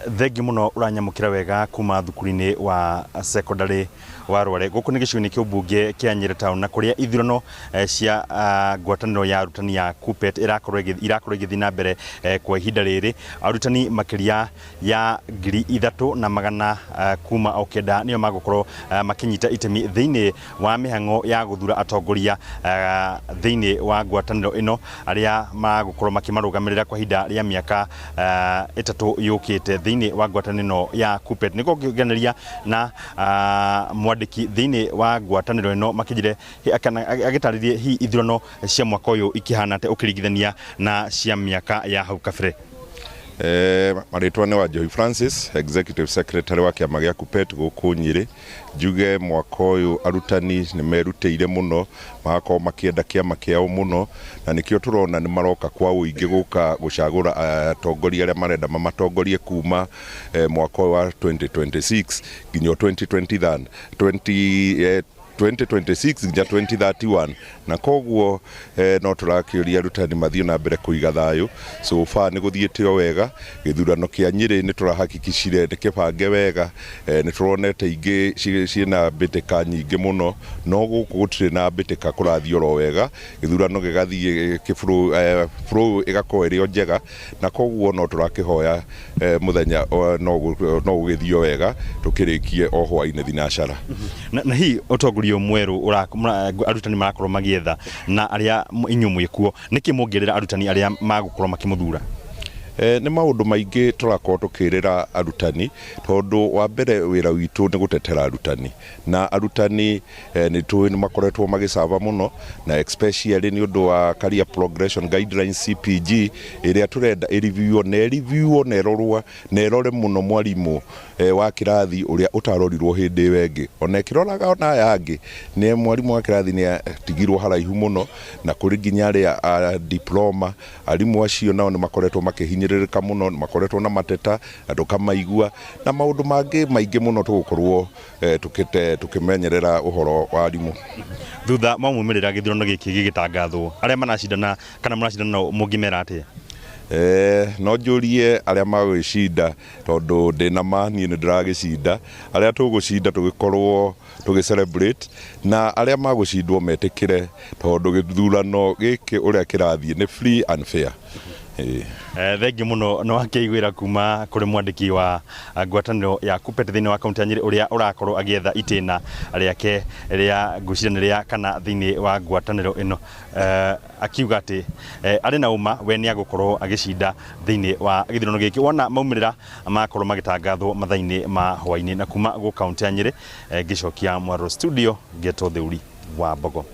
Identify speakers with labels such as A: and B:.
A: Thengiũ mũno ũranyamũkĩra wega kuma thukuru-inĩ wa secondary wa Rware. Gũkũ nĩ gĩcigo-inĩ kĩa ũmbunge kĩa Nyĩrĩ Town na kũrĩa ithurano cia ngwatanĩro ya arutani ya KUPPET irakorwo igĩthiĩ na mbere kwa ihinda rĩrĩ. Arutani makĩria ya 3,100 kuma o kenda nĩo magũkorwo makĩnyita itemi thĩinĩ wa mĩhang'o ya gũthura atongoria thĩinĩ wa ngwatanĩro ĩno arĩa magũkorwo makĩmarũgamĩrĩra kwa ihinda rĩa mĩaka 3 yũkĩte thĩinĩ wa ngwatanĩro ĩno ya KUPPET. Nĩguo ngĩaranĩria na mwandĩki thĩinĩ wa ngwatanĩro ĩno makĩnjĩre agĩtarĩrie hihi ithurano cia mwaka ũyũ ikĩhana atĩa ũkĩringithania na cia mĩaka ya hau kabere.
B: Marĩtwa nĩ Wanjohi Francis, Executive Secretary wa kĩama gĩa KUPPET gũkũ Nyĩrĩ. Njuge mwaka ũyũ arutani nĩ merutĩire mũno, magakorwo makĩenda kĩama kĩao mũno, na nĩkĩo tũrona nĩ maroka kwa ũingĩ gũka gũcagũra atongoria arĩa marenda mamatongorie kuma mwaka ũyũ wa 2026 nginya 2020, 20, 2026 nginya 2031. Na koguo no tũrakĩũria arutani mathiĩ na mbere kũiga thayũ. So far nĩ gũthiĩte o wega. Gĩthurano kĩa Nyĩrĩ nĩ tũrahakikicire nĩ kĩbange wega. Nĩ tũronete ingĩ ciĩna mbĩtĩka nyingĩ mũno, no gũkũ gũtirĩ na mbĩtĩka, kũrathiĩ oro wega. Gĩthurano gĩgathiĩ flow ĩgakorwo ĩrĩ o njega, na koguo no tũrakĩhoya mũthenya no gũgĩthiĩ o wega tũkĩrĩkie o hwainĩ thinacara.
A: Na hihi ũtongoria ũyũ mwerũ arutani marakorwo magĩetha na arĩa inyuĩ mwĩkuo, nĩkĩ mũngĩrĩra arutani arĩa magũkorwo makĩmũthura?
B: Nĩ maũndũ maingĩ tũrakorwo tũkĩrĩra arutani, tondũ wa mbere wĩra witũ nĩ gũtetera arutani, na arutani nĩ tũĩ nĩ makoretwo magĩcaba mũno, na especially nĩ ũndũ wa Career Progression Guidelines CPG ĩrĩa tũrenda ĩriviuo na ĩriviuo na ĩrorwo na ĩrore mũno mwarimũ wa kĩrathi ũrĩa ũtarorirwo hĩndĩ ĩyo ĩngĩ, ona ĩkĩroraga ona aya angĩ, nĩ mwarimũ wa kĩrathi nĩ atigirwo haraihu mũno, na kũrĩ nginya arĩa a diploma. Arimũ acio nao nĩ makoretwo makĩhinyĩrĩrĩka mũno, nĩ makoretwo na mateta na tũkamaigua, na maũndũ mangĩ maingĩ mũno tũgũkorwo tũkĩmenyerera ũhoro wa arimũ.
A: Thutha wa maumĩrĩra gĩthurano gĩkĩ gĩgĩtangathwo, arĩa maracindana kana mũracindana nao mũngĩmera atĩa?
B: No njũrie arĩa magũgĩcinda, tondũ ndĩna ma niĩ nĩ ndĩragĩcinda, arĩa tũgũcinda tũgĩkorwo tũgĩ celebrate, na arĩa magũcindwo metĩkĩre, tondũ gĩthurano gĩkĩ ũrĩa kĩrathiĩ nĩ free and fair.
A: Thengiũ mũno nĩ wakĩiguĩra kuma kũrĩ mwandĩki wa ngwatanĩro ya KUPPET thĩinĩ wa kaunti ya Nyĩrĩ ũrĩa ũrakorwo agĩetha itĩna rĩake rĩa ngwĩciria nĩ rĩa kana thĩinĩ wa ngwatanĩro ĩno, akiuga atĩ arĩ na ũma we nĩ agũkorwo agĩcinda thĩinĩ wa gĩthurano gĩkĩ wona maumĩrĩra makorwo magĩtangathwo mathaa-inĩ ma hwainĩ. Na kuma gũ kaunti ya Nyĩrĩ, ngĩcokia Mwarũ studio ngetwo Theuri wa Mbogo.